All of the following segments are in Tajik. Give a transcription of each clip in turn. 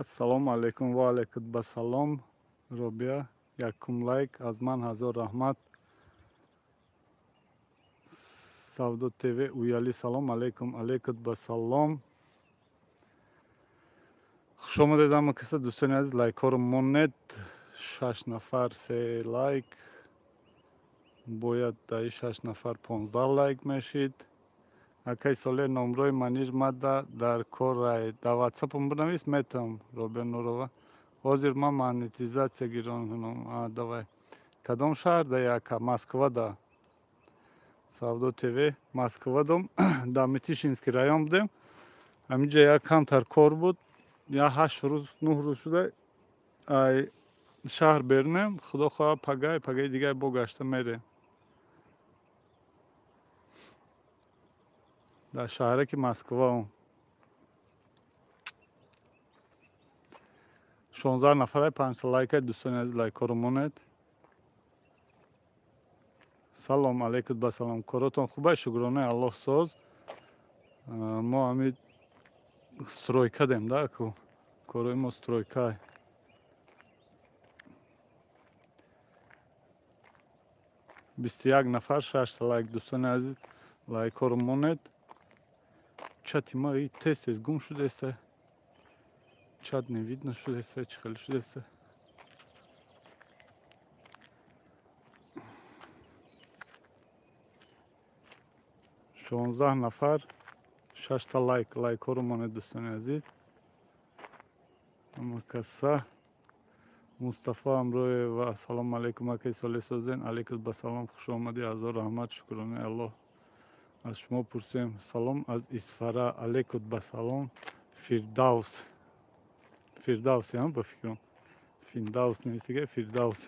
Ассалому алайкум ва алайкум басалом. Робия, якум лайк аз ман, ҳазор раҳмат. Савдо ТВ Уяли, салом алайкум, алайкум басалом. Хуш омадед ҳама каса, дӯстони азиз, лайкҳоро монед. 6 нафар 3 лайк. Бояд дар 6 нафар 15 лайк мешид. Акай Соле, номрои маниж мада дар кор рай. Дар ватсапам бинавис, метавам. Робия Нурова. Ҳозир ман монетизатсия гирон кунам. Давай. Кадом шаҳр да яка? Москва да. Савдо ТВ Москва дом. Дар Митишинский район будем. Ҳаминҷа як камтар кор буд. Я 8 рӯз, 9 рӯз шуда ай шаҳр берунем. Худо хоҳад пагай, пагаи дигар бо гашта мерем. Дар шаҳраки Москва. 16 нафарай, 5 лайкай, дӯстони азиз, лайкҳоро монед. Салом алейкум ба салом. Коротон хубай, шукронаи Аллоҳ соз. Мо ҳами стройка дем да ку. Корои мо стройка. 21 нафар, 6 лайк, дӯстони азиз, лайкҳоро монед. Чати ма и тез-тез гум шудааст. Чат не видно шудааст, чӣ хеле шудааст. 16 нафар, 6 та лайк, лайкҳоро монед, дӯстони азиз. Ҳама каса. Мустафо Амроева, ассалому алайкум, акай Соле созен, алайкум басалом, хуш омадӣ, ҳазор раҳмат, шукронаи Аллоҳ. Аз шумо пурсем. Салом аз Исфара, алайкум басалом. Фирдавс. Фирдавс, ям ба фикрам. Финдавс нависига, Фирдавс.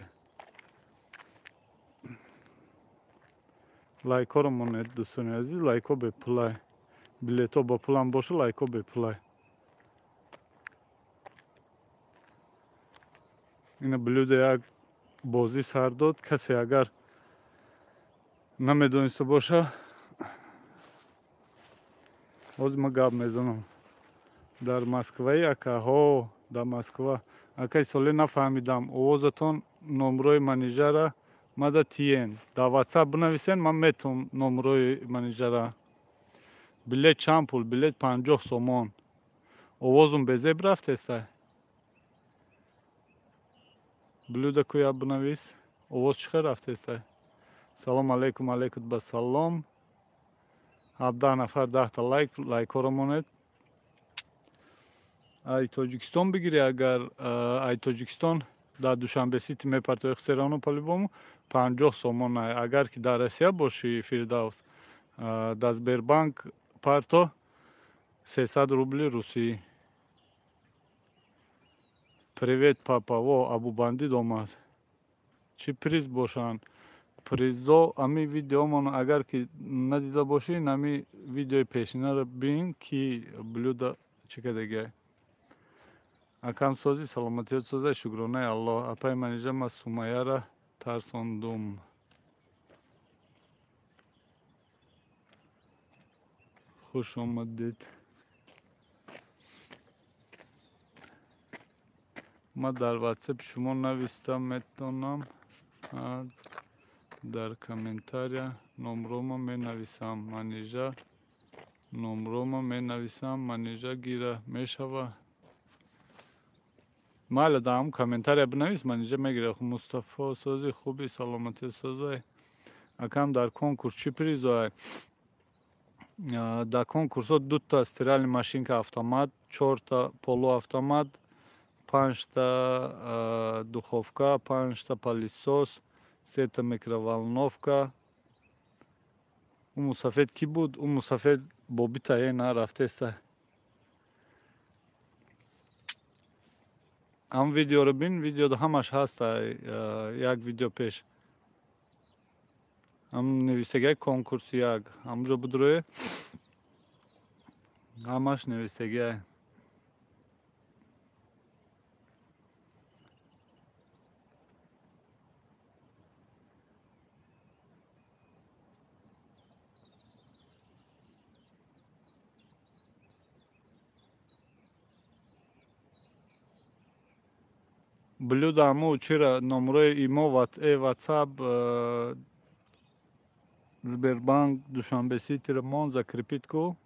Лайкҳоро монед, дӯстони азиз, лайкҳо бепулай. Билетҳо ба пулам боша, лайкҳо бепулай. Ина блюдо як бозӣ сар дод. Касе агар намедониста боша, ҳозир ман гап мезанам. Дар Москваи ака, ҳо, дар Москва. Акай Соле, нафаҳмидам. Овозатон номрои манижара мада тиен. Дар WhatsApp бинависен, ман метавам номрои манижара. Билет чанд пул? Билет 50 сомон. Овозум безеб рафтеста? Блюдо куя бинавис. Овоз чӣ хел рафтеста? Салом алейкум, алейкум басалом. 17 нафар, 10 та лайк, лайкҳоро монед. Ай Тоҷикистон бигирӣ, агар ай Тоҷикистон дар Душанбе Сити мепартои Хсерано по-любому 50 сомон. Агар ки дар Россия бошӣ, Фирдавс, дар Сбербанк парто 300 рубли русӣ. Привет, папа, во, Абубандид омад. Чӣ приз бошанд? Призо ами видеомон, агар ки надида бошӣ, нами видеои пешинаро бин, ки блюдо чӣ кардагиай. Акам сози, саломатиёт созай, шукронаи Аллоҳ. Апай манижа, ма Сумаяра тарсондум. Хуш омадед. Ма дар WhatsApp шумо нависта метавонам. Дар комментария номрома менависам. Манижа номрома менависам. Манижа гира мешава. Майла, дар ҳам комментария бинавис, манижа мегира. Мустафо сози хуби, саломатӣ созай. Акам, дар конкурс чӣ призоай? Дар конкурсҳо дута стиральный машинка автомат, 4та полуавтомат, 5та духовка, 5та пылесос, 3та микроволновка. Ӯ мусафед кӣ буд? Ӯ мусафед бобита е на рафтеста. Ҳам видеоро бин, видеода ҳамаш ҳаст, як видео пеш. Ҳам нависагиай конкурси як, ҳамҷо будрӯе. Ҳамаш нависагиай. Блюда ҳаму чира номерои имо, ватсап, Сбербанк, Душанбе Ситиро мон закрепить ку.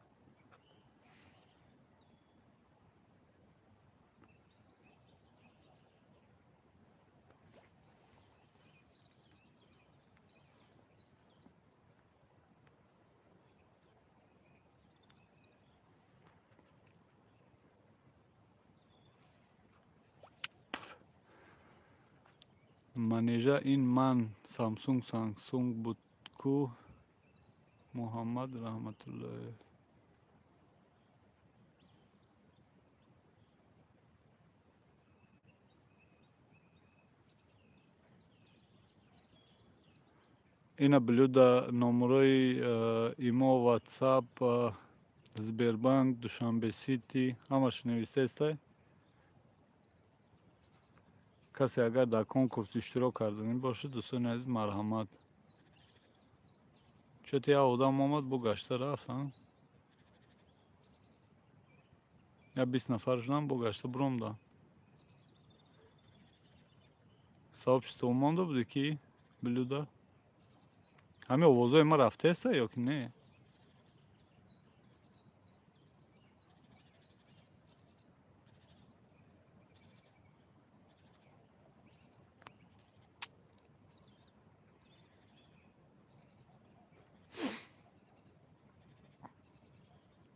Манижа ин ман Самсунг Самсунг буд ку. Муҳаммад Раҳматуллоев. Ина блюда номерои имо, ватсап, Сбербанк, Душанбе Сити ҳамаш навистаестай. Касе агар дар конкурс иштирок карданӣ бошад, дӯстони азиз, марҳамат. Чё-то як одам омад, бо гашта рафт, я 20 нафар шудам, бо гашта буромда. Сообщество монда буди ки блюда? Ҳамин овозҳои ма рафтаеста ё ки не?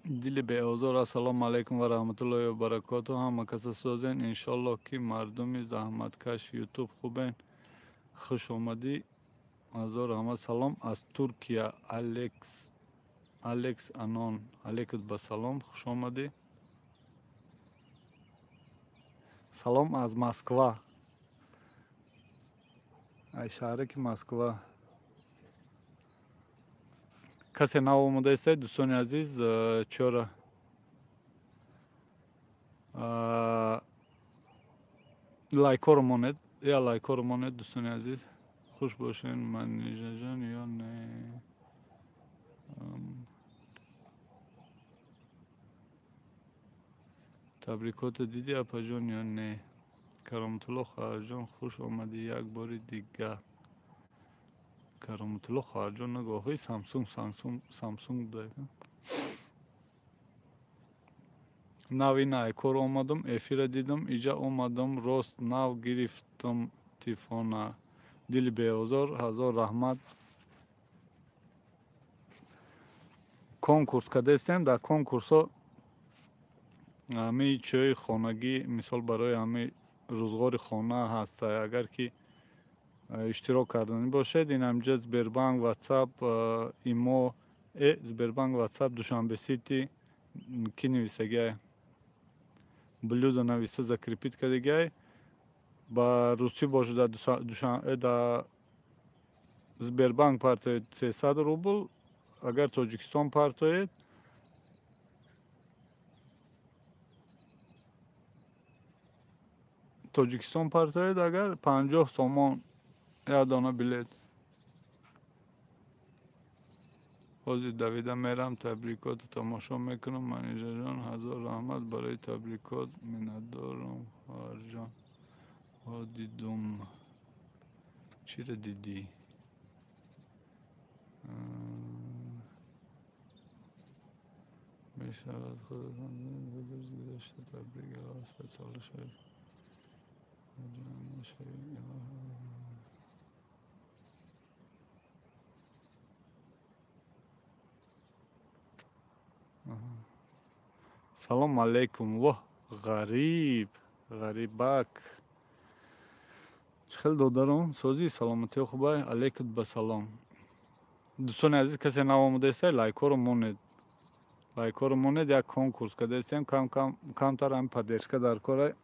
Дили беозор. Ассалому алайкум ва раҳматуллоҳи ва баракоту. Ҳама каса созен, иншоллоҳ ки мардуми заҳматкаш ютуб хубен. Хуш омадӣ. Ҳазор раҳмат. Салом аз Туркия. Алекс Анон. Алейкум ба салом. Хуш омадӣ. Салом аз Москва. Ай шаҳраки Москва. Касе нав омодаистед, дӯстони азиз, чора лайкҳоро монед, я лайкҳоро монед, дӯстони азиз. Хуш бошед, Манижаҷон ё не? Табрикото дидӣ, апаҷон, ё не? Кароматулло хоҳарҷон, хуш омадӣ як бори дигар. Кароматулло хоҳарҷон нагӯ, охи Самсунг, Самсунг, Самсунг буда. Нав ина айкор омадам, эфира дидам, иҷа омадам, рост нав гирифтам телефона. Дили беозор, ҳазор раҳмат. Конкурс кардастем, дар конкурсҳо ҳамаи чиҳои хонагӣ, мисол барои ҳамаи рӯзғори хона ҳаст. Агар ки иштирок карданӣ бошед, ин ҳамҷа Сбербанк, Ватсап, имо, Сбербанк, Ватсап, Душанбе Сити ки нависагиай? Блюда нависа закрепить кардагиай. Ба русӣ бошад, дар Сбербанк партоед 300 рубл, агар Тоҷикистон партоед агар 50 сомон як дона билет. Ҳозир давида мерам, табрикотро тамошо мекунам. Манижаҷон, ҳазор раҳмат барои табрикот. Миннатдорам, хоҳарҷон. Ҳо дидум. Чиро дидӣ? Мешавад худатон гузашта табрик илоҳ 100 сола шавед. Салом алейкум. Воҳ, ғариб, ғарибак. Чӣ хел додарон? Созӣ, саломатиҳо хубай? Алейкум ба салом. Дӯстони азиз, касе нав омодаистай, лайкҳоро монед. Лайкҳоро монед, як конкурс кардаистем, камтар ҳам поддержка дар кора,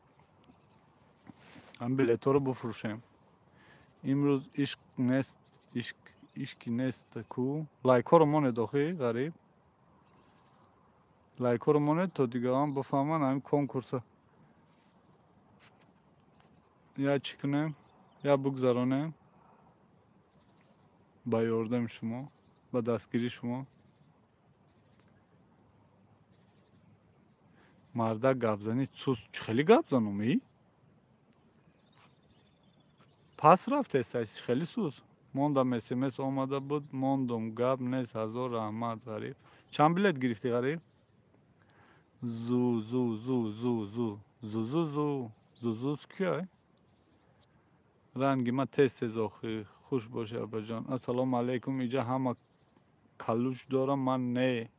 ҳам билетҳоро бифурӯшем. Имрӯз ишқ нест, ишқи нест ку. Лайкҳоро монед охи, ғариб. Лайкҳоро монед то дигарон бифаҳманд ҳамин конкурса. Я чӣ кунем? Я бигзаронем ба ёрдами шумо, ба дастгирии шумо. Мардак гапзанӣ сус. Чӣ хеле гап занум, и? Пас рафтест, хеле сус. Мондам СМС омада буд, мондум, гап нест, ҳазор раҳмат, Ғариб. Чанд билет гирифтӣ, Ғариб? Зу зу зу зу зу зу зу зу зу зу киай? Ранги ма тез тез охи, хуш бошӣ апаҷон. Ассалому алайкум, иҷа ҳама калуш дорам, ман не.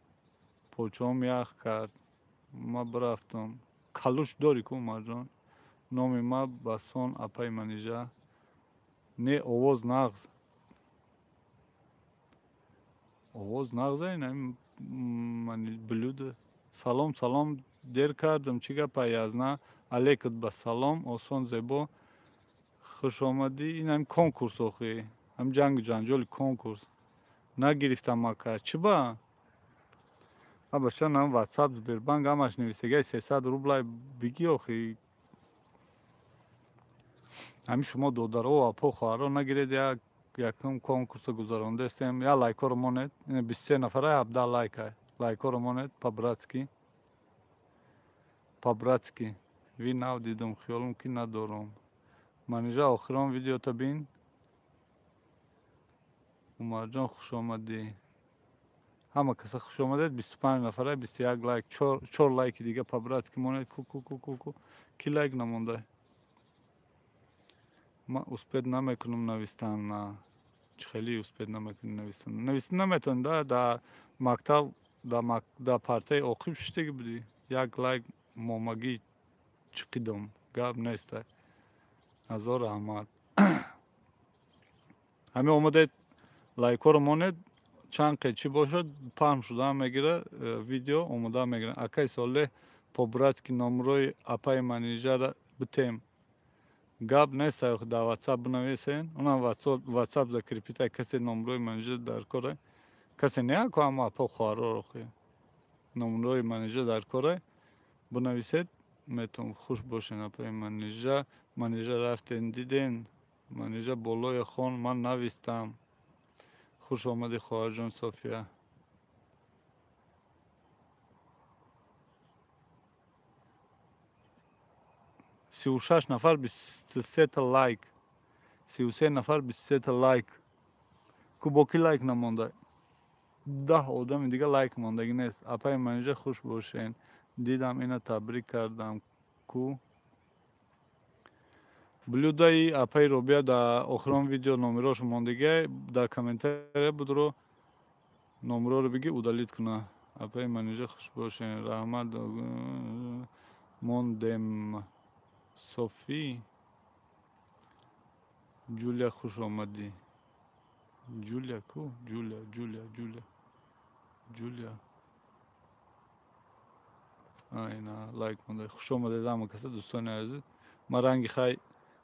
Почаам ях кард. Ма бирафтам. Калуш дорӣ ку, Умарҷон? Номи ма Басон, апаи Манижа. Не, овоз нағз. Овоз нағз ин блюдо. Салом, салом, дер кардам, чӣ гапа язна? Алейкум ба салом, осон зебо. Хуш омадӣ. Ин ҳам конкурс охи. Ҳам ҷангу ҷанҷоли конкурс. Нагирифтам ака. Чӣ ба? Абаша нам WhatsApp, Сбербанк ҳамаш нависагай 300 рублай бигӣ охи. Ҳамин шумо додаро апо хоҳаро нагиред, як якум конкурсо гузарондастем. Я лайкҳоро монед. 23 нафара 17 лайка. Лайкҳоро монед по-братски. По-братски. Ви нав дидум, хиёлум ки надорум. Манижа охирон видеота бин. Умарҷон хуш омадӣ. Ҳама каса хуш омадед. 25 нафара 21 лайк, 4 лайки дига по-братски монед. Ку ку ку ку ку. Ки лайк намонда? Ма успед намекунам навистан. Чӣ хеле успед намекунӣ навистан? Навистан наметавонӣ да, да мактаб, да партаи оқиб шиштагӣ будӣ. Як лайк момагӣ чиқидам. Гап нест. Ҳазор раҳмат. Ҳамин омадед лайкҳоро монед, чанд қе чӣ бошад, паҳн шуда мегира, видео омода мегира. Акай Солеҳ по-братски номрои апаи Манижара битем. Гап нест, дар WhatsApp бинависен. Унам WhatsApp закрепитай, касе номрои Манижа дар кора. Касе не ако ама апа хоҳароро хе. Номрои Манижа дар кора бинависед, метон хуш бошен апаи Манижа. Манижа рафтен диден. Манижа болои хон ман навистам. Хуш омадӣ хоҳарҷон София. 36 нафар 23 лайк. 33 нафар 23 лайк. Ку бо ки лайк намонда? 10 одами дига лайк мондагӣ нест. Апаи Манижа хуш бошен. Дидам ина табрик кардам. Ку блюдаи апаи Робия дар охирон видео номерош мондагӣ, дар комментария будро номероро бигӣ удалит куна. Апаи Манижа хуш бошен. Раҳмат мондем. Софи Ҷулия хуш омадӣ. Ҷулия ку? Ҷулия, Ҷулия, Ҷулия. Ҷулия. Ина лайк монда. Хуш омадед ҳама каса дӯстони азиз. Ма ранги хай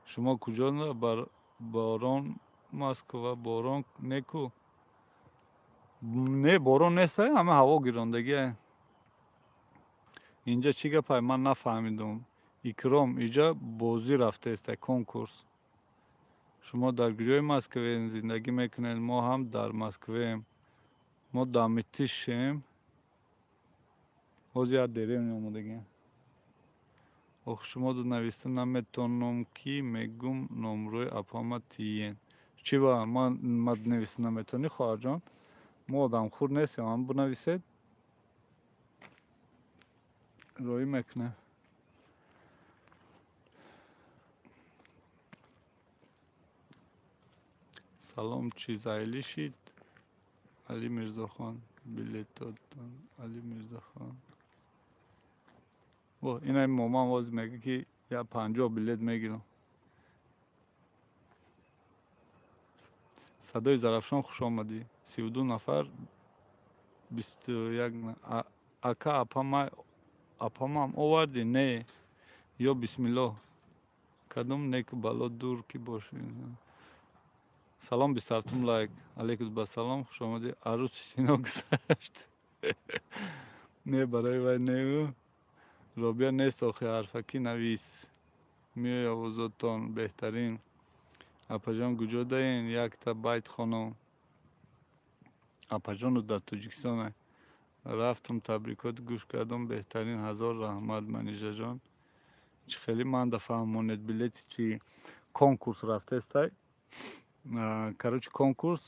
шумо куҷо? Борон Москва, борон неку? Не, борон нест, ҳама ҳаво гирондагӣ. Инҷа чӣ гапай? Ман нафаҳмидум. Икром, иҷа бозӣ рафтааст, конкурс. Шумо дар куҷои Москве зиндагӣ мекунед? Мо ҳам дар Москвеем. Мо дар Митишем. Ҳозир як деревня омодагӣ. Ох, шумо нависта наметонам ки мегум номрои апама тиен. Чӣ ба ман нависта наметонӣ, хоҳарҷон? Мо одамхӯр нестем, ҳам бинависед. Роӣ мекунем. Салом, чиз айлӣ шид? Али Мирзохон билетотон. Али Мирзохон. Во, ина момам воз мега ки я 50 билет мегирам. Садои Зарафшон хуш омадӣ. 32 нафар 21. Ака апама апамам овардӣ? Не. Ё бисмиллоҳ. Кадом неку бало дур ки бошӣ. Салом, 27 лайк. Алейкум ба салом, хуш омадӣ. Арӯси Сино гузашт. Не, барои вай не. Робия нест охи ҳарфакӣ навис. Меои овозотон беҳтарин. Апаҷон куҷо даен? Якта байт хонам. Апаҷону дар Тоҷикистон. Рафтам табрикот гӯш кардам, беҳтарин. Ҳазор раҳмат Манижаҷон. Чӣ хеле манда фаҳмонед билети чӣ? Конкурс рафтестай. Короче, конкурс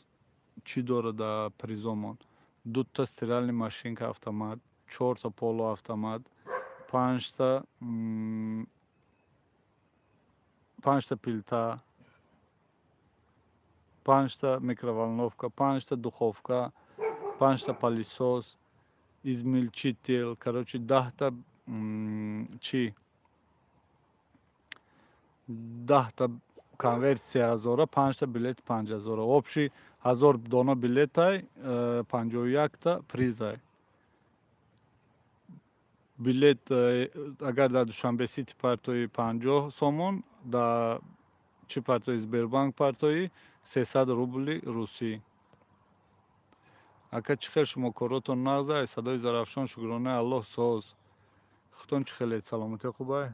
чӣ дорад дар призомон? Дута стиральный машинка автомат, чорта полуавтомат, панҷта плита, панҷта микроволновка, панҷта духовка, панҷта пылесос, измельчитель, короче, 10та чӣ, 10та конверт 3000, панҷта билет 5000. Общий 1000 дона билетай, 51та призай. Билет агар дар Душанбе Сити партои 50 сомон, дар чӣ партои Сбербанк партои 300 рубли русӣ. Ака, чӣ хел шумо, коротон нағз? Садои Зарафшон, шукронаи Аллоҳ, соз. Худтон чӣ хелед, саломатӣ хубай?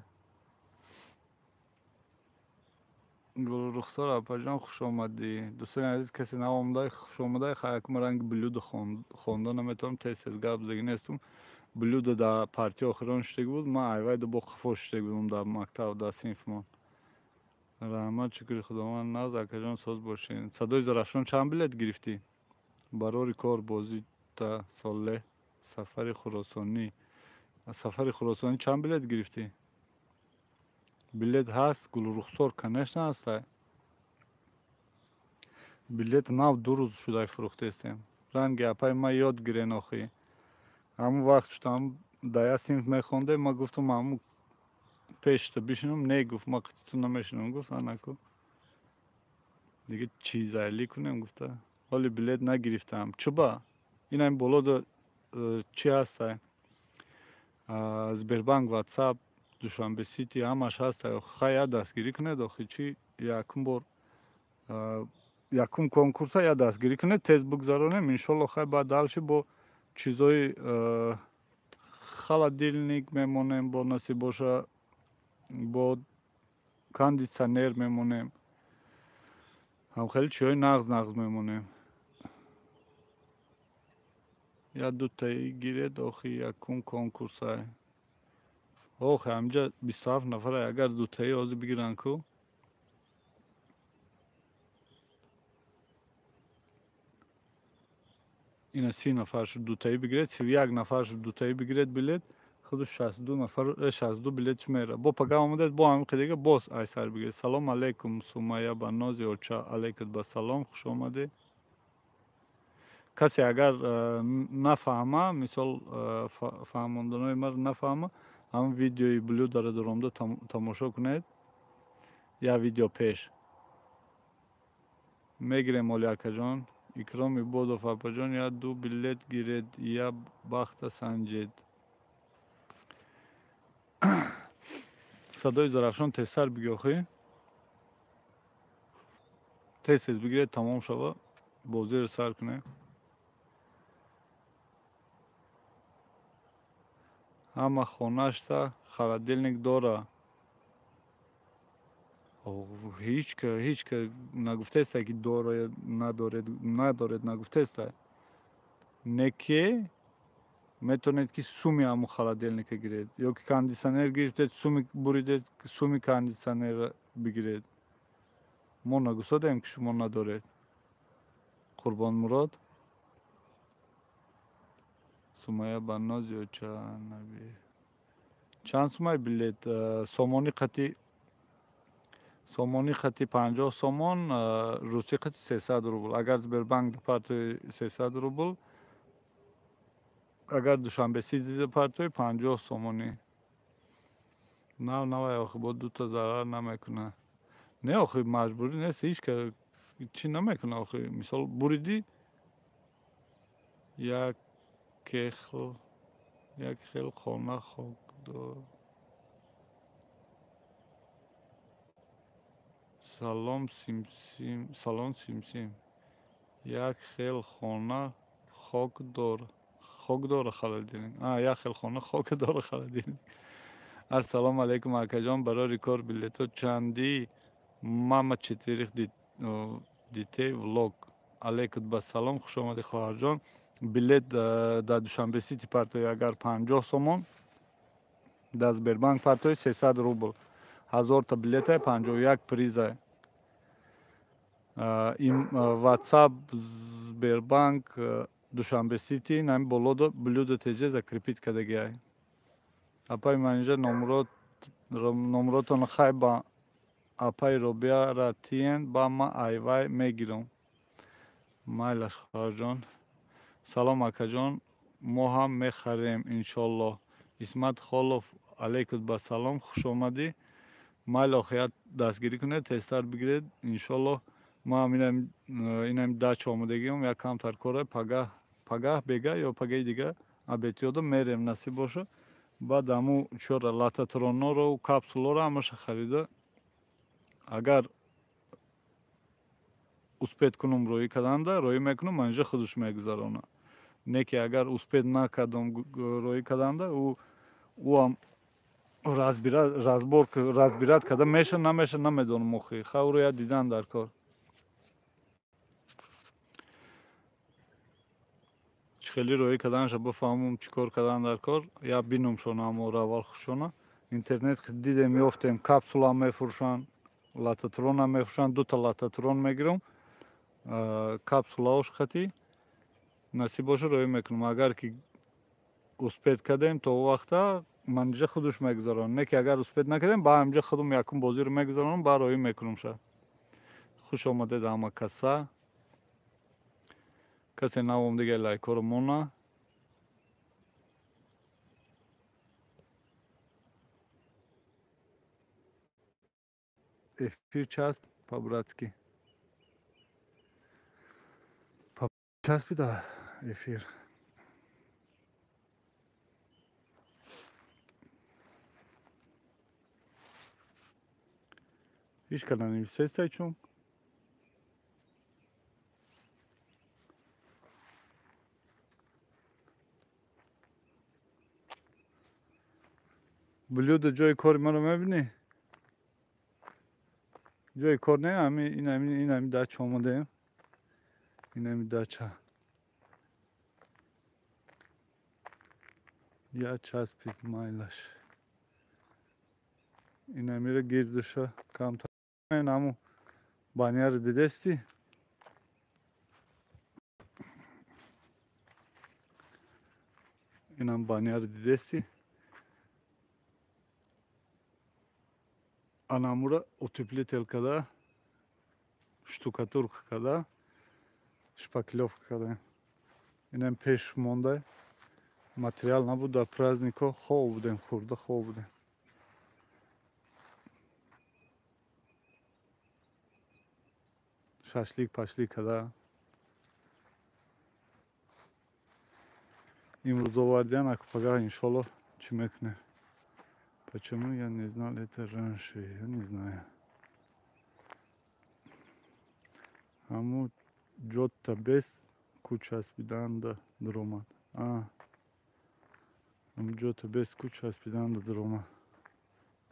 Гулрухсор апаҷон, хуш омадӣ. Дӯстони азиз, касе наомада, хуш омада. Якум ранги блюдо хонда наметавонам, тез тез гап заги нестум. Блюдо дар партияи охирон шудаги буд, ман айвайда бо қафо шудаги будам дар мактаб, дар синфмон. Раҳмат, шукри Худованд, нағз, акаҷон, соз бошед. Садои Зарафшон, чанд билет гирифтӣ? Барори кор бозита Солеҳ, Сафари Хуросонӣ. Сафари Хуросонӣ чанд билет гирифтӣ? Билет ҳаст, Гулрухсор, конечно, ҳастай. Билет нав 2 рӯз шудай фурӯхтестем. Ранги апай ма ёд гирен охи. Ҳамун вақт шудам дар як синф мехондем, ма гуфтам ҳамун пешта бишинам, не, гуфт, ма қититу намешинам, гуфт, анаку. Дига чӣ зайли кунем, гуфта. Ҳоли билет нагирифтам. Чуба? Ин болода чӣ ҳастай? Сбербанк, WhatsApp, Душанбе Сити ҳамаш ҳастай. Хай, я дастгирӣ кунед охи, чӣ якум бор якум конкурса я дастгирӣ кунед, тез бигзаронем, иншолло. Хай, баъд дальше бо чизои холодильник мемонем, бо насиб боша, бо кондитсионер мемонем, ҳам хеле чиҳои нағз нағз мемонем. Я дутаи гиред охи, якум конкурсай. Охи, ҳаминҷа 27 нафара, агар дутаи ҳозир бигиранд ку. Ина 30 нафар шуд, дутаи бигиред, 31 нафар шуд, дутаи бигиред билет, худу 62 нафар, 62 билет чӣ мера. Бо пага омадед, бо ҳамин қидига боз айсар бигиред. Салом алейкум, Сумайя ба нози оча, алейкум ба салом, хуш омадед. Касе агар нафаҳма, мисол фаҳмонданои маро нафаҳма, ҳамин видеои блюдаро даромада тамошо кунед. Я видео пеш. Мегирем оли акаҷон. Икром Ибодов, апаҷон, я ду билет гиред, я бахта санҷед. Садои Зарафшон, тезтар биги охи. Тез тез бигиред, тамом шава, бозиро сар кунем. Ҳама хонашта холодильник дора. Ҳеҷ ка нагуфтестай, ки дора надоред, надоред нагуфтестай. Не ки метавонед, ки суми ҳамун холодильника гиред, ё ки кондитсионер гирифтед, суми буридед, суми кондитсионерро бигиред. Мо нагуфтодем, ки шумо надоред. Қурбонмурод, Сумайя ба нози оча наби. Чанд сумай билет? Сомонӣ қати 50 сомон, русӣ қати 300 рубл. Агар Сбербанк партои 300 рубл, агар Душанбе Сити партои 50 сомонӣ. Нав навай охи, бо дута зарар намекуна. Не, охи, маҷбурӣ нест, ҳеҷ ка чӣ намекуна охи. Мисол, буридӣ як хел хона хок дор. Салом Симсим, салом Симсим. Як хел хона хок дор. Хок дора холодильник. А, як хел хона хок дора холодильник. Ассалому алайкум, акаҷон, барори кор билето чандӣ? Мама четверых детей влог. Алейкум ба салом, хуш омадӣ, хоҳарҷон. Билет дар Душанбе Сити партои агар 50 сомон, дар Сбербанк партои 300 рубл. 1000 та билета, 51 приза. WhatsApp, Сбербанк, Душанбе Сити, нами болодо блюдо теже закрепить кадагиай. Апай Манижа, номротон хай ба апай Робиара тиен, ба ма айвай мегирам. Майлаш, хоҳарҷон. Салом, акаҷон, мо ҳам мехарем, иншоллоҳ. Исмат Холов, алейкум ба салом, хуш омадӣ. Майли, охият дастгирӣ кунед, тезтар бигиред, иншоллоҳ. Ма инами дача омодагиам, як камтар коре, пагаҳ, пагаҳ бега ё пагаи дига абетиёда мерем, насиб боша. Баъд аму чора лототронҳоро, капсулҳоро ҳамаша харида, агар успеть кунум роӣ карданда, роӣ мекунам, манижа худаш мегузарона. Не ки агар успеть накардам роӣ карданда, ӯам разбор разбирать карда меша, намеша, намедонам охи. Ха, ӯро я дидан дар кор. Чӣ хеле роӣ карданаша бифаҳмум, чӣ кор кардан дар кор, я бинумшона ҳаморо аввал хушона. Интернет дидем, ёфтем, капсула мефурӯшанд, лототрона мефурӯшанд, дута лототрон мегирам, капсулаош хати, насиб боша, роӣ мекунам. Агар ки успеть кардем, то вақта манижа худаш мегузаронам. Не ки агар успеть накардем, ба ҳаминҷа худам якум бозиро мегузаронам, ба роӣ мекунам ша. Хуш омадед ҳама каса. Касе навом дига лайкҳоро мона. Эфир часп по-братски. Часпида эфир. Ҳеҷ кара нанависестай чун? Блюдо, ҷои кори маро мебинӣ? Ҷои кор не, ами инами дача омадаем. Инами дача. Я часпид, майлаш. Инамира гирдуша камтар. Инаму баняро дидестӣ? Инам баняро дидестӣ? Анамура утеплитель када, штукатурка када, шпаклёвка када. Инам пеш монда. Материал набуд, дар празднико хоб будем, хӯрда хоб будем. Шашлик пашлик када. Имрӯз овардиан, аку пагаҳ иншоллоҳ чӣ мекунем. Почему я не знал это раньше? Я не знаю. Ҳаму ҷотта бес ку часпиданда дуромад. А. Ҳаму ҷотта бес ку часпиданда дуромад.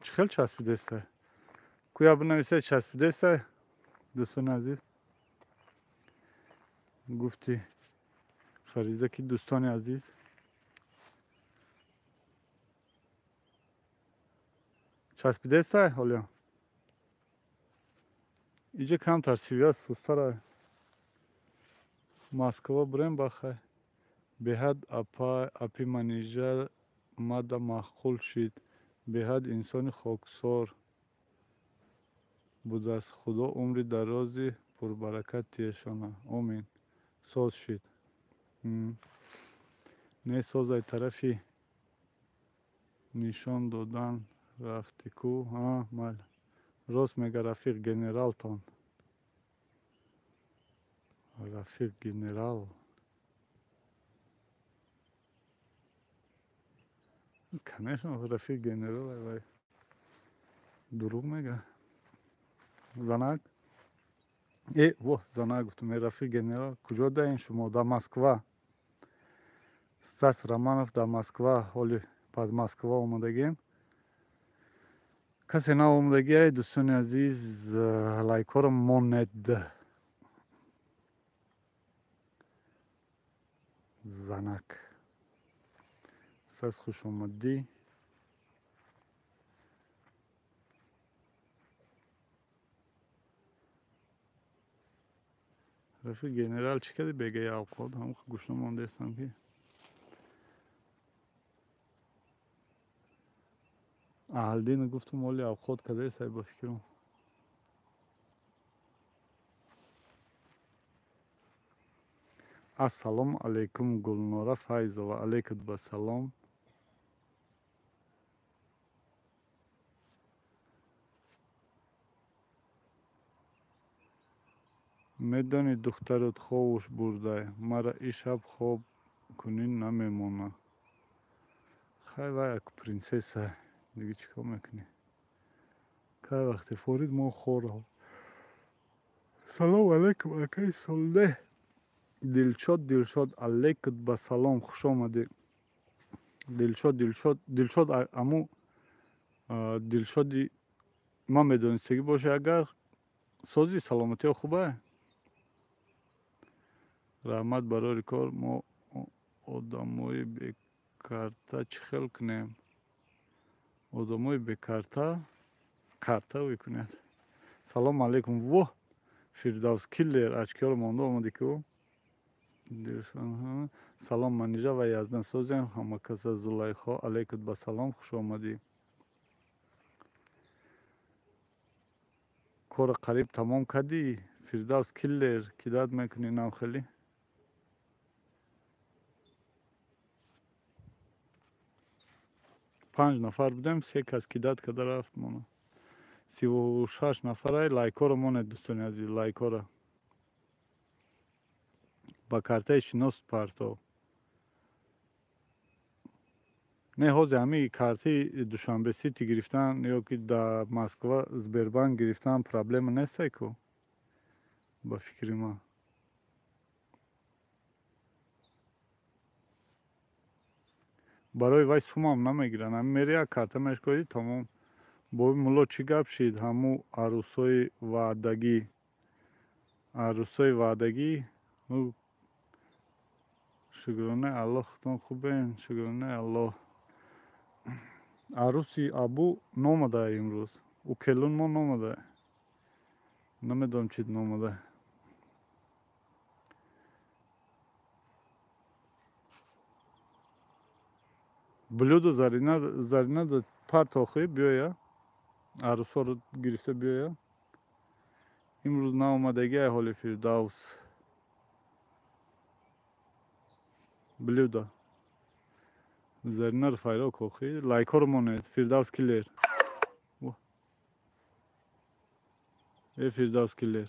Чӣ хел часпидестай? Куя бинависед, часпидестай? Дӯстони азиз. Гуфти Фариза ки дӯстони азиз. Часпидестай ҳолиям? Иҷа камтар связь сустара. Москва бурем, бахай. Беҳад апа апи Манижа мада маъқул шид. Беҳад инсони хоксор будааст. Худо умри дарози пурбаракат тиешона. Омин. Соз шид. Не созай, тарафи нишон додан рафти ку. А, майли. Рост мега рафиқ генералтон. Рафиқ генерал. Конечно, рафиқ генерал вай. Дурӯғ мега. Занак. Э, во, занак гуфтам, рафиқ генерал. Куҷо даин шумо? Дар Москва. Стас Романов дар Москва, ҳоли паз Москва омадагем. Касе наомадагиай, дӯстони азиз, лайкҳоро монед. Занак. Стас, хуш омадӣ. Рафиқ генерал чӣ кардӣ бегаи авқот? Ҳам гушна мондаистам ки. Аҳлдина гуфтум оли авқот кардааст ба фикрам. Ассалому алайкум Гулнора Файзова. Алайкум басалом. Медонӣ духтарот ховуш бурдай, мара ин шаб хоб кунӣ намемона. Хай вай як принсесса, дига чӣ кор мекунӣ? Кай вақте форид мо хорам. Салом алайкум акаи Солеҳ. Дилшод, Дилшод, алайкум ба салом, хуш омадӣ. Дилшод, Дилшод, Дилшод аму Дилшоди ман медонистагӣ боша агар сози саломатиё хуба? Раҳмат барори кор. Мо одамои бекарта чӣ хел кунем? Одамои бекарта карта мекунад. Салом алайкум. Воҳ, Фирдавс киллер ачкиёро монда омадӣ ку? Салом Манижа ва Яздан созем. Ҳамакаса Зулайхо алайкум ба салом, хуш омадӣ. Корро қариб тамом кардӣ? Фирдавс киллер кидат мекунӣ нам хеле? Панҷ нафар будем, се кас кидат карда рафт мона. 36 нафарай лайкҳоро монед дӯстони азиз, лайкҳоро. Ба картаи шинос партов. Не ҳозир ҳамин картаи Душанбе Сити гирифтан ё ки дар Москва Сбербанк гирифтан проблема нестай ку? Ба фикри ман. Барои вай сумам намегиранд. Ҳамин мери як карта мешкоди тамом. Боби мулло чӣ гап шид? Ҳаму арӯсҳои ваъдагӣ. Арӯсҳои ваъдагӣ. Шукронаи Аллоҳ, худтон хубен. Шукронаи Аллоҳ. Арӯси Абу номада имрӯз. Ӯ келун мо номада. Намедонам чӣ номада. Блюдо Зарина, Зарина да партохи биёя. Арӯсҳоро гирифта биёя. Имрӯз наомадагӣ ай ҳоли Фирдавс. Блюдо. Заринаро файро кохи. Лайкҳоро монед. Фирдавс киллер. Э Фирдавс киллер.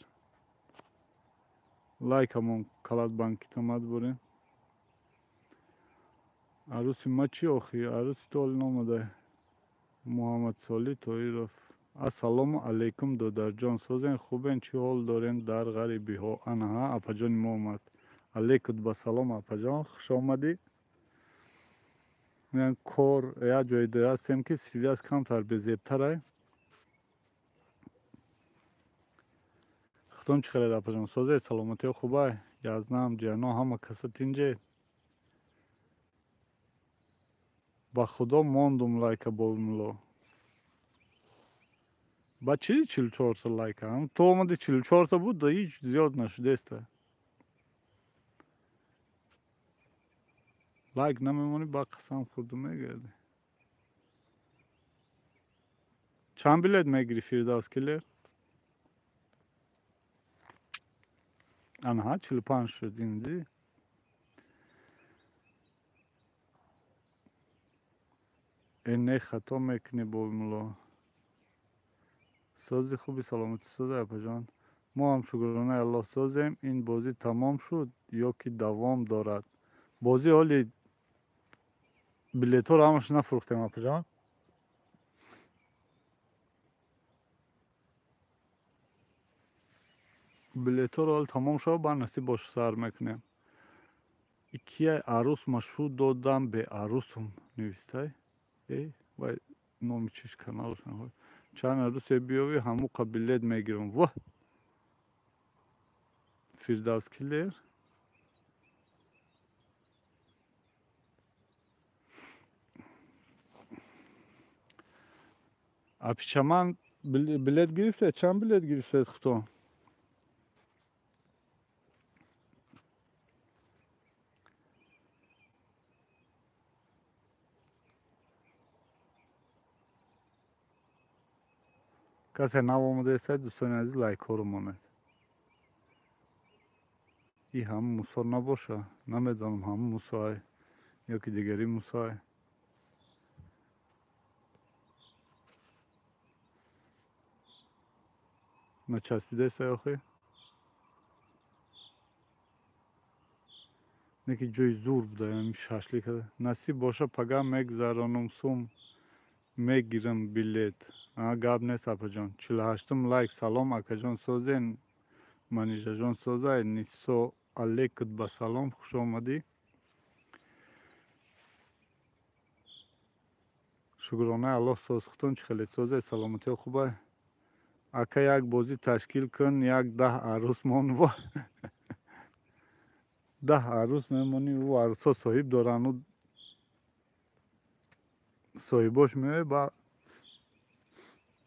Лайкамон калат банкитамад бурем. Арӯси ма чӣ охи? Арӯси ту ҳоле номада. Муҳаммадсолӣ Тоиров. Ассалому алайкум додарҷон. Созен хубен, чӣ ҳол дорем дар ғарибиҳо? Анаҳа, апаҷони мо омад. Алайкум ба салом апаҷон, хуш омадӣ. Кор як ҷое ҳастем ки связь камтар безебтарай. Худтон чӣ хелед апаҷон? Созед, саломатиҳо хубай? Язнам, ҷиано ҳама каса тинҷед? Ба худо мондум лайка бомулло. Ба чӣ 44 лайка? То омади 44 буд, да ҳеҷ зиёд нашудеста. Лайк намемонӣ, ба қасам хӯрду мегардӣ. Чанд билет мегирӣ Фирдавс киллер? Анаҳа, 45 шуд ин дидӣ? Э не хато мекунӣ бобимулло. Сози хуби саломатӣ соза апаҷон. Мо ҳам шукронаи Аллоҳ созем. Ин бозӣ тамом шуд ё ки давом дорад? Бозӣ ҳоли билетҳоро ҳамаш нафурӯхтем апаҷон. Билетҳоро ҳол тамом шава, баъд насиб бош сар мекунем. Икияй арӯс ма шу додам беарӯсум навистай. Э, вай номи чиш каналаш. Чанд арӯсе биёвӣ ҳамуқа билет мегирам. Воҳ! Фирдавс киллер. Апичаман билет гирифтед? Чанд билет гирифтед худтон? Касе нав омадаеста, дӯстони азиз, лайкҳоро монед. И ҳам Мусо набоша, намедонам ҳам Мусоай ё ки дигари Мусоай. Начаспидаеста охи? Не ки ҷои зур буда, ами шашлик. Насиб боша, пага мегзаронум, сум мегирам билет. Гап нест, апаҷон. 48-ум лайк. Салом, акаҷон, созен? Манижаҷон, созай? Нисо алекут ба салом, хуш омадӣ. Шукронаи Аллоҳ, соз. Хутон чӣ хеле созе? Саломатиҳо хубай? Ака, як бозӣ ташкил кун, як 10 арӯс мон. 10 арӯс мемонӣ, ӯ арӯсҳо соҳиб доранд, ӯ соҳибош меояд, ба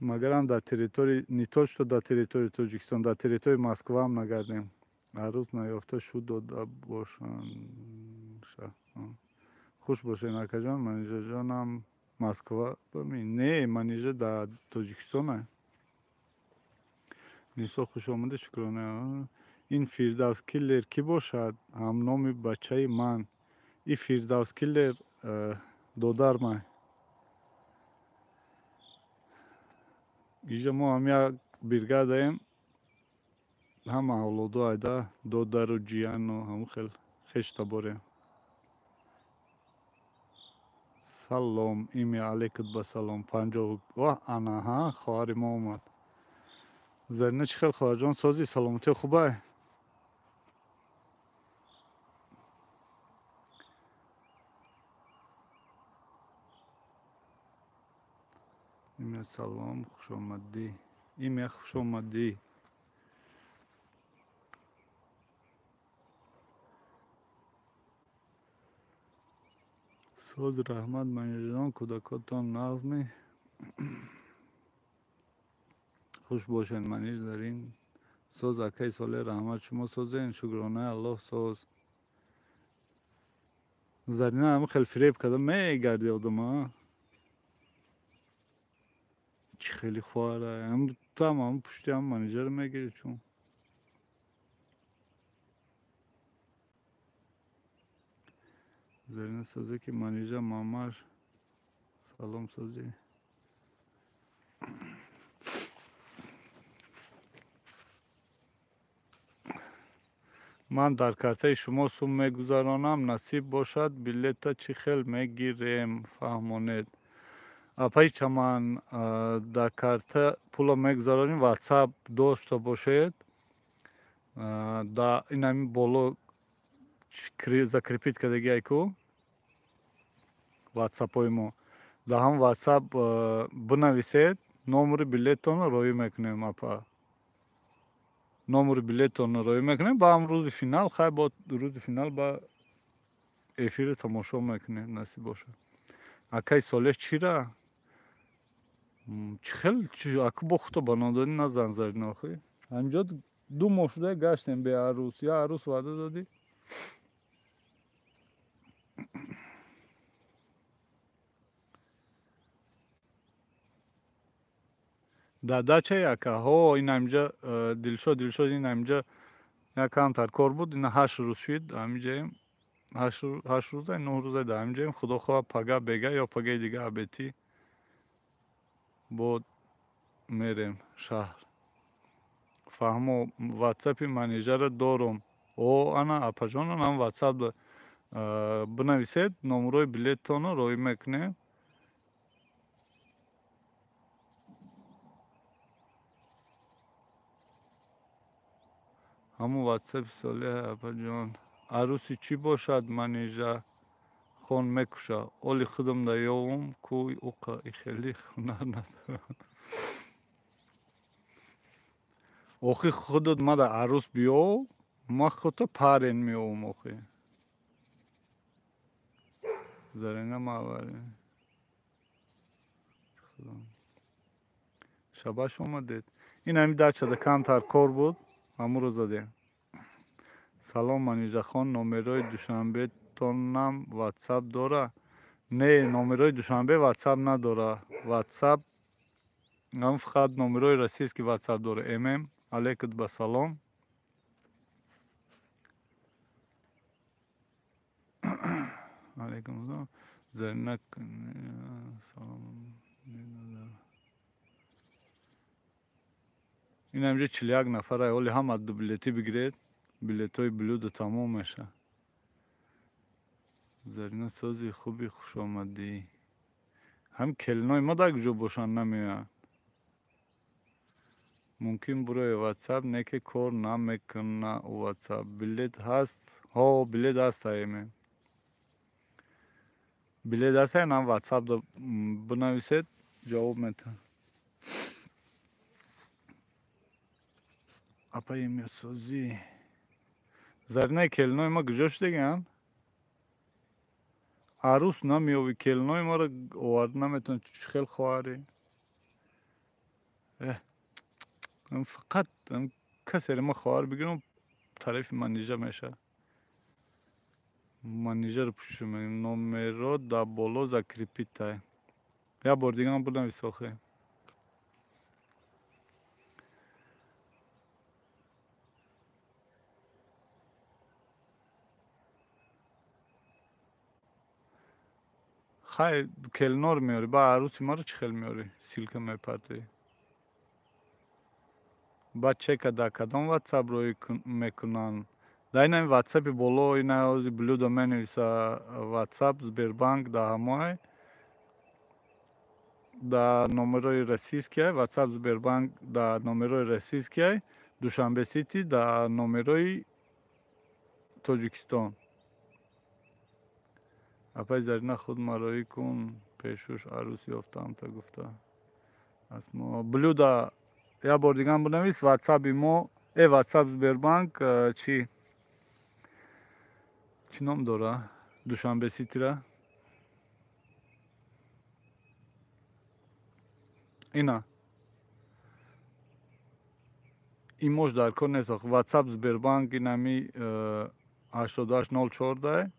магарам дар территории, не то что дар территории Тоҷикистон, дар территории Москваам нагардем. Арӯс наёфта шуд дода бошанд. Хуш бошед, акаҷон. Манижаҷонам Москва? Не, Манижа дар Тоҷикистона. Нисо, хуш омадед, шукрона. Ин Фирдавс Киллер кӣ бошад? Ҳамноми бачаи ман. И Фирдавс Киллер додармай. Иҷа мо ҳам як бригадаем, ҳама авлодо айда, додару ҷияну ҳамун хел хештаборем. Салом, ими алейкут ба салом. 50 ваҳ, анаҳа, хоҳари мо омад. Зарина, чӣ хел, хоҳарҷон, созӣ? Саломатиҳо хубай? Имя, салом, хушомадӣ. Имя, хушомадӣ. Соз, раҳмат, Манижаҷон, кӯдакотон нағзми? Хуш бошед, Маниж Зарин. Соз, акаи Солеҳ, раҳмат, шумо созен? Шукронаи Аллоҳ, соз. Зарина ҳам хел фиреб карда мегарди одама. Чӣ хеле хоҳара, там ҳам пушти ҳам Манижаро мегири чун. Зарина созе ки Манижа мамаш. Салом, созӣ? Ман дар картаи шумо сум мегузаронам, насиб бошад, билета чӣ хел мегирем, фаҳмонед. Апаи Чаман, дар карта пуло мегузаронем, ватсап дошта бошед, дар инами боло закрепить кардагиай ку ватсапҳои мо. Дар ҳам ватсап бинависед, номери билеттонро роӣ мекунем, апа. Номери билеттонро роӣ мекунем, ба ҳам рӯзи финал, хай, бо рӯзи финал ба эфири тамошо мекунем, насиб бошад. Акаи Солеҳ, чира? Чӣ хел аку бо хуто ба нодонӣ назан, Зарина, охи. Ҳаминҷо 2 моҳ шуда гаштем беарӯс. Я арӯс ваъда додӣ? Дар дачаи ака? Ҳо, ин ҳаминҷа Дилшод, Дилшод, ин ҳаминҷа як камтар кор буд, ина 8 рӯз шуд ҳаминҷаем. 8 рӯза, 9 рӯза дар ҳаминҷаем. Худо хоҳад, пага бега ё пагаи дига абетӣ бо мерем шаҳр. Фаҳмо, ватсапи Манижаро дорум. О, ана апаҷонон ҳам ватсап бинависед, номерои билеттонро роӣ мекунем. Ҳамун ватсапи Солеҳ, апаҷон. Арӯси чӣ бошад, Манижа хон мекуша. Оли худам да ёвум ку уқа хеле ҳунар надорам. Охи худат мада арӯс биёв, ма худта парен меёвум охи. Зарина Мавари. Шабаш омадед. Ин ҳами дачада камтар кор буд, ҳамуро задем. Салом, Манижахон, номерои Душанбетонам ватсап дора? Не, номерои Душанбе ватсап надора. Ватсап Ам фақат номерои российский ватсап дора. ММ алейкум ба салом. Алейкум салом. Зарина салом. Ин ҳамҷа 41 нафар ай, оли ҳама ду билетӣ бигиред, билетҳои блюдо тамом меша. Зарина сози хуби, хушомадӣ. Ҳам келинои ма дар куҷо бошанд, намеоянд. Мумкин бурои ватсап не ки кор намекуна ватсап. Билет ҳаст? Ҳо, билет ҳаст АМ. Билет ҳаст, нам ватсап бинависед, ҷавоб метаҳам. Апаи месозӣ. Заринаи келинои ма куҷо шудагианд? Арӯс намеёвӣ, келинои маро оварда наметавонӣ, чӣ хел хоҳарӣ? Фақат касеро ма хоҳар бигирам, тарафи манижа мешавад. Манижаро пӯшиш мекунем. Номеро дар боло закрепитай. Як бор дига ман бинавис охе. Хай келинор меёрӣ, ба арӯси маро чӣ хел меёрӣ? Ссылка мепартоӣ. Баъд чека дар кадом ватсап роӣ мекунанд? Дар ин ватсапи боло ина ози блюдо менависа ватсап Сбербанк дар ҳамоай, дар номерои российскиай, ватсап Сбербанк дар номерои российскиай, Душанбе Сити дар номерои Тоҷикистон. Апаи Зарина худ мароӣ кун, пешуш арӯс ёфтаам та гуфта. Асмо блюда як бор дигам бинавис ватсапи мо, ватсап Сбербанк чӣ? Чӣ ном дора? Душанбе Ситира? Ина. Имош дар кор нест. Ватсап Сбербанк инами 8804.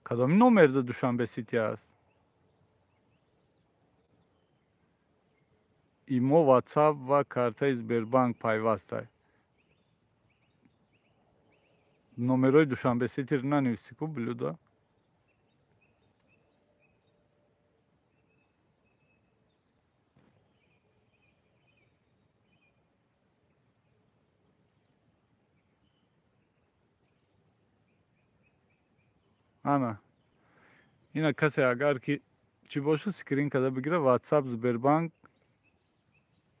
Кадоми номер да Душанбе Сити аст? Имо ватсап ва картаи Сбербанк пайвастай. Номерои Душанбе Ситиро нанависӣ ку блюда? Ана. Ина касе агар ки чӣ боша скрин карда бигира ватсап Сбербанк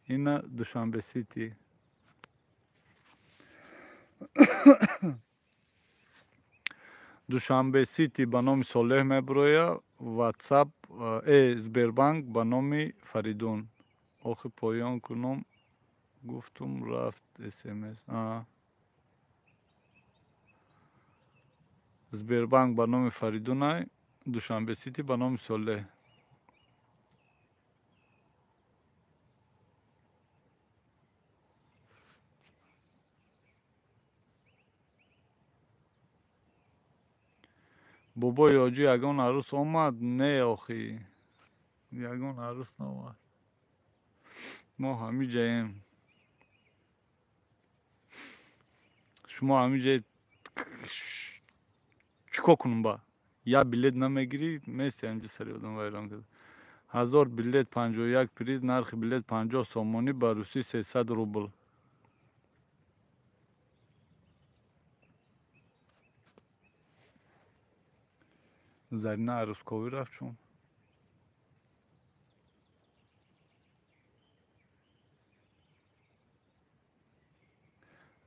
ина Душанбе Сити. Душанбе Сити ба номи Солеҳ меброя, ватсап Сбербанк ба номи Фаридун. Охи поён кунум гуфтум рафт СМС. Сбербанк ба номи Фаридунай, Душанбе Сити ба номи Солеҳ. Бобои ҳоҷӣ ягон арӯс омад? Не охи. Ягон арӯс наомад. Мо ҳамин ҷаем. Шумо ҳамин ҷае чӣ кор кунам ба? Як билет намегирӣ, мести ҳаминҷа сари одам вайрон карда. 1000 билет 51 приз, нархи билет 50 сомонӣ, ба русӣ 300 рубл. Зарина арӯсковӣ рафт чун?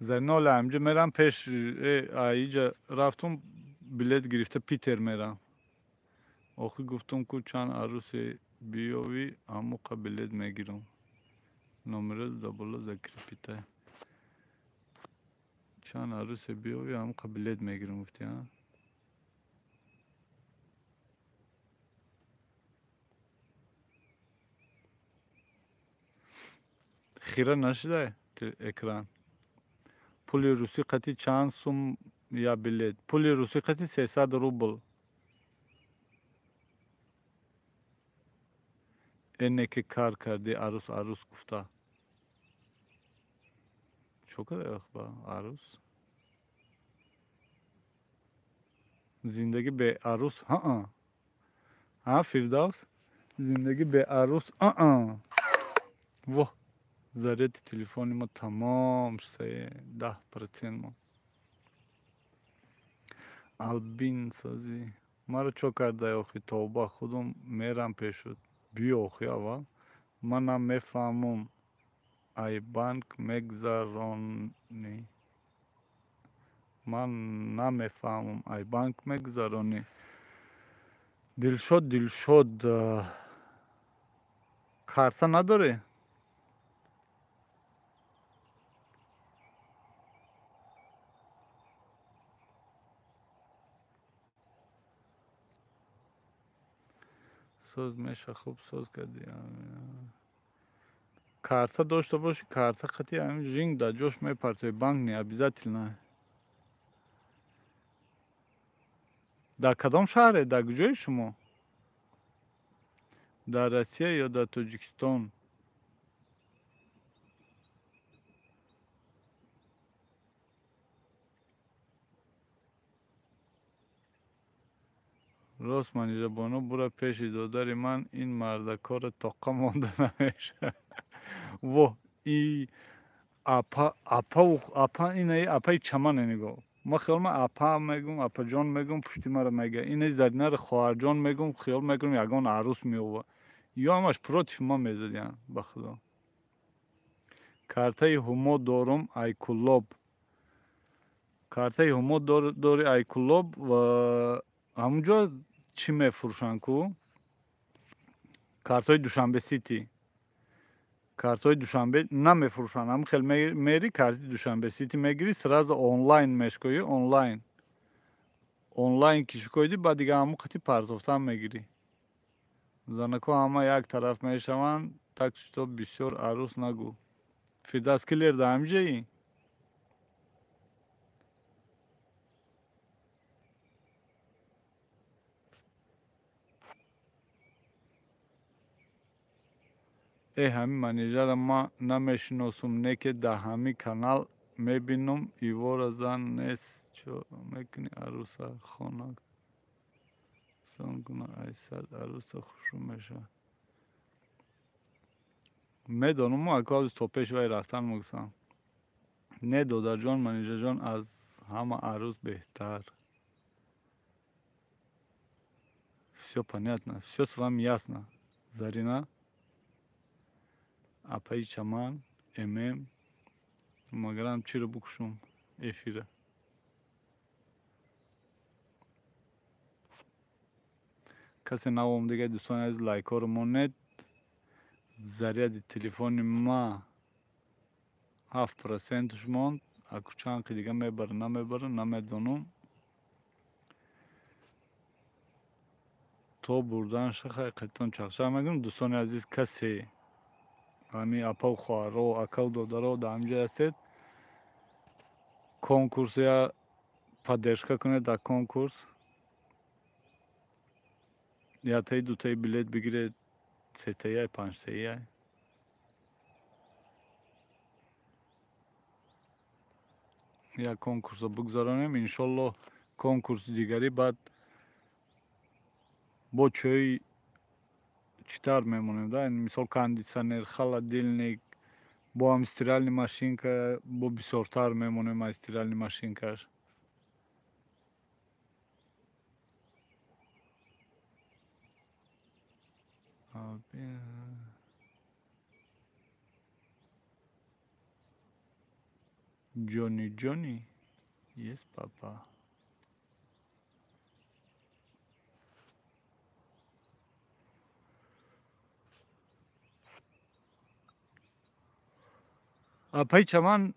Зарина оля ҳаминҷа мерам пеш иҷа рафтум билет гирифта Питер мерам. Охи гуфтум ку чанд арӯсе биёвӣ, ҳамоқа билет мегирам. Номеро дар боло закрепитай. Чанд арӯсе биёвӣ, ҳамоқа билет мегирам гуфтӣ, а? Хира нашидай экран. Пули русӣ қати чанд сум я билет? Пули русӣ қати 300 рубл. Эне ки кар кардӣ арӯс арӯс гуфта. Чо карда ба арӯс? Зиндагӣ бе арӯс ҳаа. Ҳа Фирдавс? Зиндагӣ бе арӯс аа. Воҳ, заряди телефони мо тамом шуд, 10% мо. Албин созӣ. Маро чо кардай охи тавба худум мерам пешуд. Биё охи аввал. Ман намефаҳмум ай банк мегузаронӣ. Ман намефаҳмум ай банк мегузаронӣ. Дилшод, Дилшод, карта надорӣ? Соз меша, хуб соз кардӣ. Карта дошта бошӣ, карта қати ҳамин жинг дар ҷош мепартоӣ, банк не обязательно. Дар кадом шаҳре? Дар куҷои шумо? Дар Россия ё дар Тоҷикистон? Рост Манижабону бура пеши додари ман ин мардакора тоқа монда намешавад. Воҳ, и апа, апа, апа, инаи апаи чамане нигоҳ. Ма хиёл ма апа мегум, апаҷон мегум, пушти мара мега. Инаи Заринаро хоҳарҷон мегум, хиёл мекунам ягон арӯс меова. Ё ҳамаш против ма мезадиян, ба худо. Картаи ҳумо дорум айкулоб. Картаи ҳумо дори айкулоб ва ҳамунҷо чӣ мефурӯшанд ку? Картҳои Душанбе Сити. Картҳои Душанбе намефурӯшанд. Ҳамин хел мери карти Душанбе Сити мегирӣ, сразу онлайн мешкоӣ, онлайн. Онлайн ки шукоидӣ, баъд дига ҳамун қати партофтан мегирӣ. Занако ҳама як тараф мешаванд, так что бисёр арӯс нагӯ. Фирдавс Киллер дар ҳамин ҷоӣ? Э ҳамин манижаро ман намешиносум, не ки дар ҳамин канал мебинум. Ивора зан нест, чо мекунӣ арӯса хона сон куна ай сад арӯса хушрӯ мешавад. Медонум, ака ҳозир то пеши вай рафтан мегусам. Не додарҷон, Манижаҷон аз ҳама арӯс беҳтар. Всё понятно, всё с вами ясно. Зарина, апаи Чаман, ММ, магарам чиро букушум эфира. Касе навом дига дӯстони азиз лайкҳоро монед. Заряди телефони ма 7% монд. Аку чанд қи дига мебара, намебара, намедонам. То бурдан шахай қайтон чақчақ мекунам. Дӯстони азиз, касе ҳамин апау хоҳаро, акау додаро дар ҳамин ҷой ҳастед, конкурс я поддержка кунед дар конкурс. Ятаи дутаи билет бигиред, сетаи, панҷтаи. Як конкурсро бигзаронем, иншоллоҳ конкурси дигарӣ баъд бо чои читар мемонем, да? Мисол кондитсионер, холодильник, бо ҳам стиральный машинка, бо бисёртар мемонем аз стиральный машинкаш. Ҷони Ҷони, yes папа. Апаи Чаман,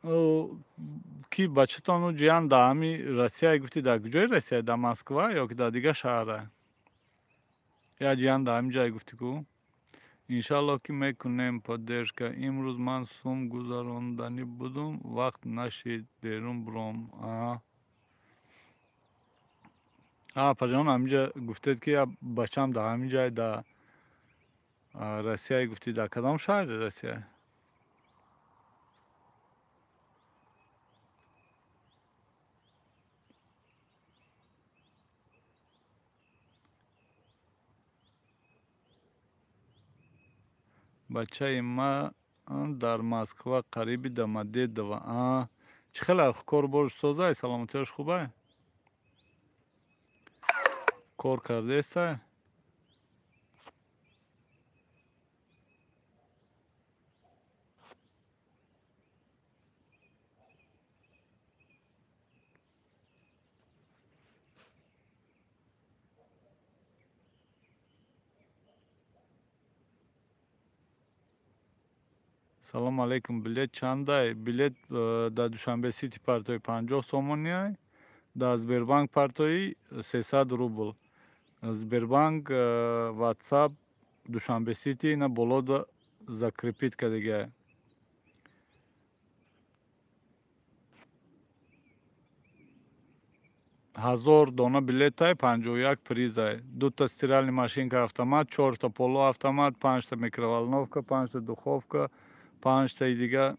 ки бачатону ҷиян дар ҳами Россия гуфтӣ, дар куҷои Россия? Дар Москва ё ки дар дигар шаҳра? Я ҷиян дар ҳамин ҷое гуфтӣ ку? Иншаллоҳ ки мекунем поддержка. Имрӯз ман сум гузаронданӣ будум, вақт нашид берун буром. Апаҷон, ҳаминҷа гуфтед ки я бачам дар ҳамин ҷай дар Россия гуфтӣ, дар кадом шаҳри Россия? Бачаи ман дар Москва, қариби Домодедово. Чӣ хеле кор борш созай? Саломатиаш хубай? Кор кардестай? Салом алейкум. Билет чандай? Билет дар Душанбе Сити партои 50 сомониай, дар Сбербанк партои 300 рубл. Сбербанк, WhatsApp, Душанбе Сити ина боло закрепить кардагиай. 1000 дона билетай, 51 призай. Дута стиральный машинка автомат, 4та полуавтомат, 5та микроволновка, 5та духовка, 5таи дига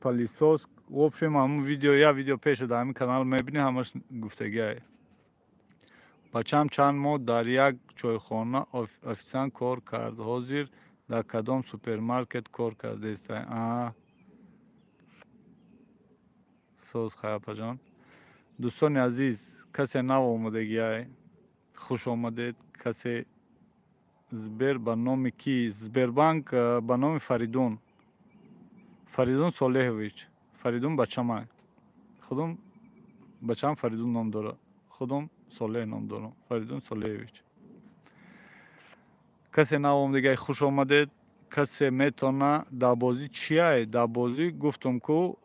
пылесос. В общем, ҳамун видео, як видео пеша дар ҳамин канал мебинӣ, ҳамаш гуфтагиай. Бачам чанд моҳ дар як чойхона официант кор кард. Ҳозир дар кадом супермаркет кор кардааст? Соз, хай, апаҷон. Дӯстони азиз, касе нав омадагиай, хуш омадед. Касе Сбер ба номи ки? Сбербанк ба номи Фаридун. Фаридун Солеҳович. Фаридун бачамай. Худум бачам Фаридун ном дорад. Худум Солеҳ ном дорам. Фаридун Солеҳович. Касе нав омадагиай, хуш омадед. Касе метавона дар бозӣ чиай? Дар бозӣ гуфтум ку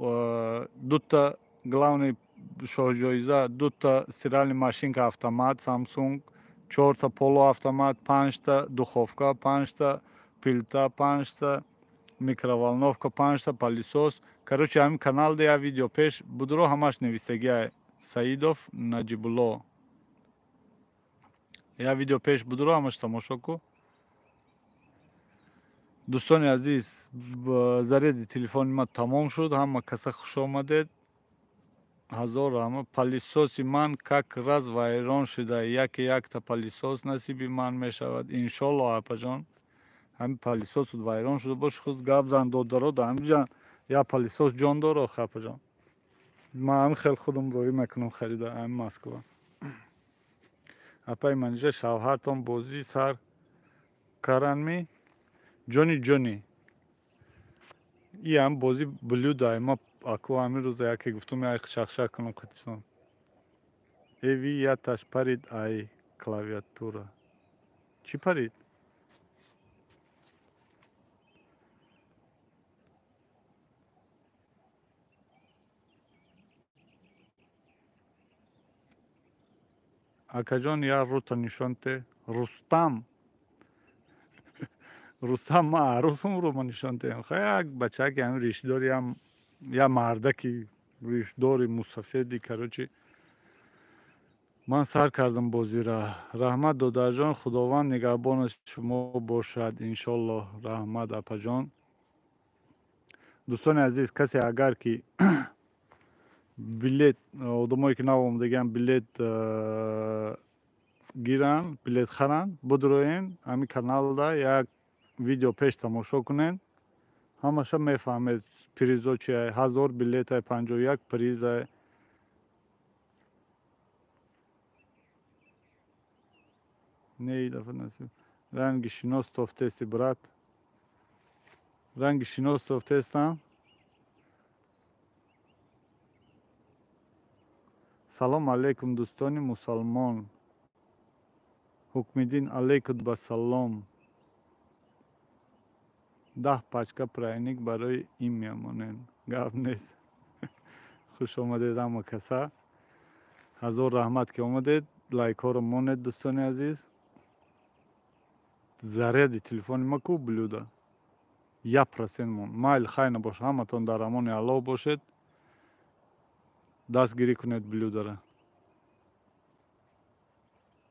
дута главный шоҳҷоиза, дута стиральный машинка автомат Samsung, 4та полуавтомат, 5та духовка, 5та плита, 5та микроволновка, 5та пылесос. Короче, ҳамин каналда як видео пеш будро, ҳамаш навистагиай. Саидов Наҷибулло. Як видео пеш будро, ҳамаш тамошо ку. Дӯстони азиз, заряди телефони ман тамом шуд. Ҳама каса хуш омадед. Ҳазор раҳмат. Пылесоси ман как раз вайрон шуда. Яке якта пылесос насиби ман мешавад. Иншолло, апаҷон. Ҳамин пылесосут вайрон шуда бош, худ гап зан додаро, да ҳамиҷа як пылесос ҷон доро, апаҷон. Ман ҳамин хел худам роӣ мекунам харида ҳамин Москва. Апаи Манижа, шавҳартон бозӣ сар каранми? Ҷони ҷони. И ҳам бозӣ блюдай. Ма аку ҳамин рӯза яке гуфтум, як шахшах кунам қатисон. Эви яташ парид ай клавиатура. Чӣ парид? Акаҷон, як рута нишон те. Рустам. Рустам, ма арӯсум рӯ ма нишон теем. Хай, як бачаки ҳамин ришдори, як мардаки ришдори мусафеди. Короче, ман сар кардам бозира. Раҳмат, додарҷон, Худованд нигаҳбони шумо бошад, иншоллоҳ. Раҳмат, апаҷон. Дӯстони азиз, касе агар ки билет, одамое ки нав омадагиан, билет гиранд, билет харанд, будроен ҳамин каналда як видео пеш тамошо кунед, ҳамаша мефаҳмед призо чиай. 1000 билетай, 51 призай. Не дафа насиб. Ранги шинос тофтести, брат. Ранги шинос тофтестам. Салом алейкум, дӯстони мусалмон. Ҳукмиддин, алейкум ба салом. 10 пачка пряник барои ин мемонед. Гап нест. Хуш омадед ҳама каса. Ҳазор раҳмат ки омадед. Лайкҳоро монед, дӯстони азиз. Заряди телефони ма ку блюда. 1% монд. Майли, хай набошад. Ҳаматон дар амони Аллоҳ бошед. Дастгирӣ кунед блюдара.